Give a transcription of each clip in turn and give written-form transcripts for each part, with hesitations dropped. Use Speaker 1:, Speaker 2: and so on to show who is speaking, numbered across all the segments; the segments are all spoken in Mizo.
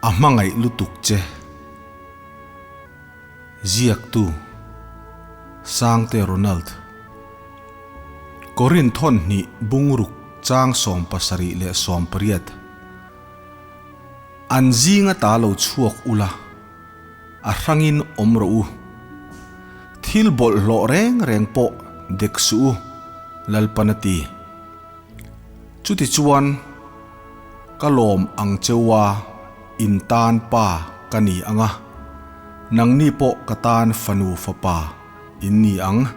Speaker 1: A hmangaih lutuk che. Ziaktu, Sangte Ronald. Korin thawn hnih bungruk chang 70 leh 80. An zinga ta lo chhuak ula, a hrangin awm rawh u. Thil bawlhhlawh reng reng pawh dek suh u, Lalpan a ti. Chutichuan, ka lawm ang cheu a, in tan pa ka ni ang a, nangni pawh ka tan fanu fapa in ni ang,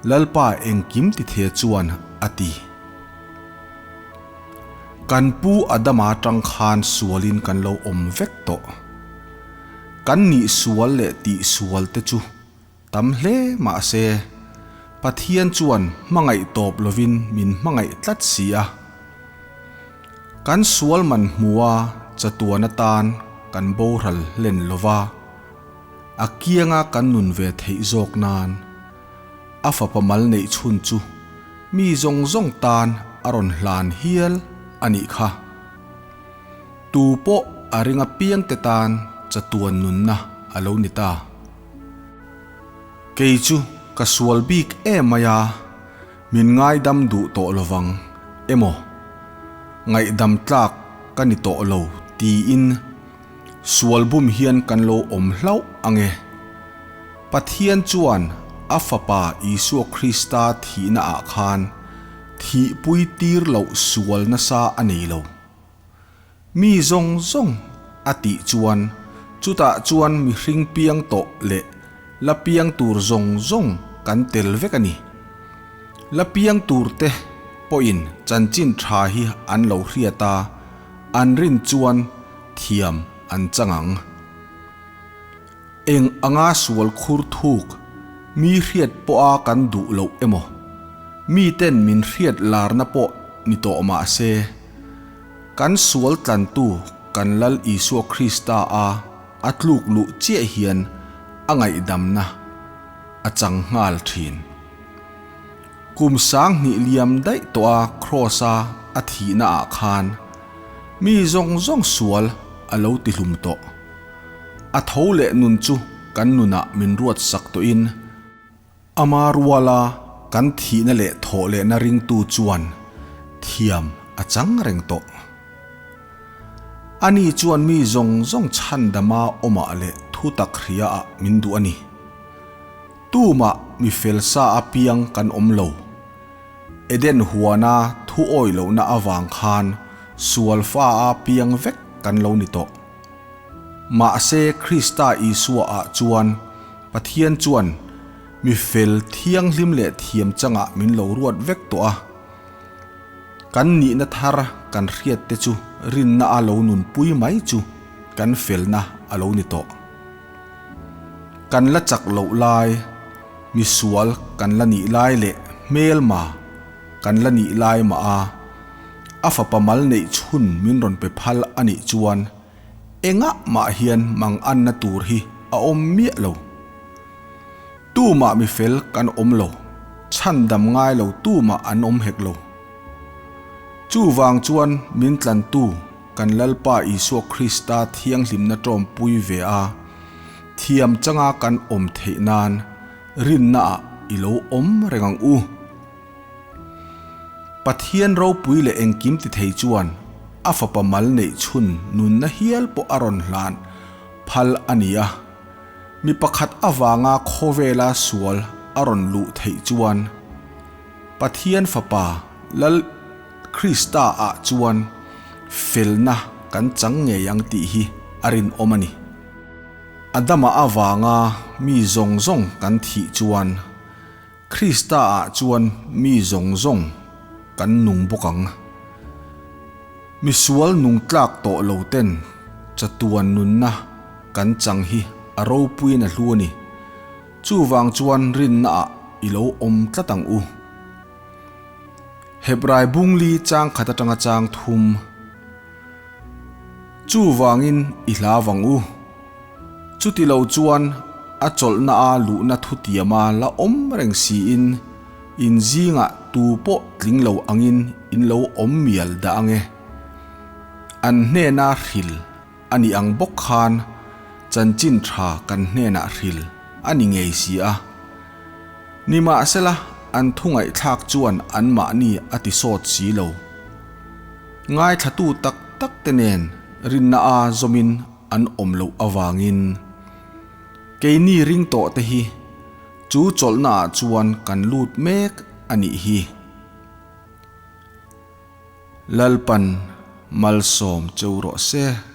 Speaker 1: Lalpa engkim tithe chuan a ti. Kan pu Adama tang khan sualin kan lo awm vek tawh. Kan nih sual leh tih sual te chu tam hle mah se, Pathian chuan hmangaih tawp lovin min hmangaih tlat si a. Kan sual man hmua chatuan atan kan boral hlen lova, a kianga kan nun ve theih zawk nan a fapa mal neih chhun chu mi zawng zawng tan a rawn hlan hial a nih kha. Tu pawh a ring apiangte tan chatuan nunna a lo ni ta. Kei chu ka sual bik em mai a, min ngaidam duh tawh lovang emaw, ngaihdam tlak ka ni tawh lo tiin sual bum hian kan lo awm hlauh ang e. Pathian chuan a Fapa Isua Krista thihna ah khan thihpui tir loh sual nasa a nei lo. Mi zawng zawng a tih chuan chutah chuan mihring piang tawh leh la piang tur zawng zawng kan tel vek a ni. La piang tur te pawhin chanchin tha hi an lo hriat a, an rin chuan thiam an chang ang. Eng anga sual khur thuk mi hriat pawha kan duh loh emaw, miten min hriat larna pawh ni tawh mah se, kan sual tlantu kan Lal Isua Krista a a tluk luh chiah hian a ngaihdamna a chang nghal thin. Kum 2000 liam daih tawh a Kraws-a a thihna ah khan mi zawng zawng sual a lo tihlum tawh. A tho leh nun chu kan nunah min ruat sak tawhin ama ruala kan thihna leh thawh lehna ringtu chuan thiam a chang reng tawh. Ani chuan mi zawng zawng chhandama awmah leh thutak hriaah min duh a ni. Tumah mi fel sa apiang kan awm lo. Eden huana thu awi lohna avang khan sual fa apiang vek kan lo ni tawh. Mahse Krista Isua ah chuan Pathian chuan mi fel thianghlim leh thiam changah min lo ruat vek tawh a. Kan nihna thar kan hriat te chu rinna a lo nunpui mai chu kan felna a lo ni tawh. Kan la chak loh lai, misual kan la nih lai leh hmelma kan la nih lai mah a, a fapa mal neih chhun min rawn pe phal a nih chuan engah mah hian mang anna tur hi a awm miah lo. Tumah mi fel kan awm lo, chhandam ngai lo tumah an awm hek lo. Chuvang chuan min tlantu kan Lalpa Isua Krista thianghlimna tawmpui ve a, thiam changa kan awm theih nan rinnaah i lo awm reng ang u. Pathian ropui leh engkim ti thei chuan a fapa mal neih chhun nunna hial pawh a rawn hlan phal a ni a. Mi pakhat avanga khawvela sual a rawn luh theih chuan Pathian fapa Lal Krista ah chuan felna kan chang ngei ang tih hi a rinawm a ni. Adama avanga mi zawng zawng kan thih chuan Krista ah chuan mi zawng zawng kan nung bawk ang. Misual nung tlak tawh lo ten chatuan nunna kan chang hi a ropuiin a hlu a ni. Chuvang chuan rinna ah i lo awm tlat ang u. Hebrai bungli chang khat atanga chang thum. Chuvangin i hla vang u. Chuti lo chuan a chawlhna a luhna thutiama la awm reng siin in zingah tu pawh tling lo angin in lo awm mial dah ang e. An hnena hril a nih ang bawk khan chanchin tha kan hnenah hril a ni ngei si a. Nimahsela, an thu ngaihthlak chuan anmahni a ti sawt si lo. Ngaithlatu tak tak te nen rinna a zawmin an awm loh avangin keini ring tawh te hi chu chawlhna ah chuan kan lut mek a nih hi. Lalpan malsawm cheu rawh se.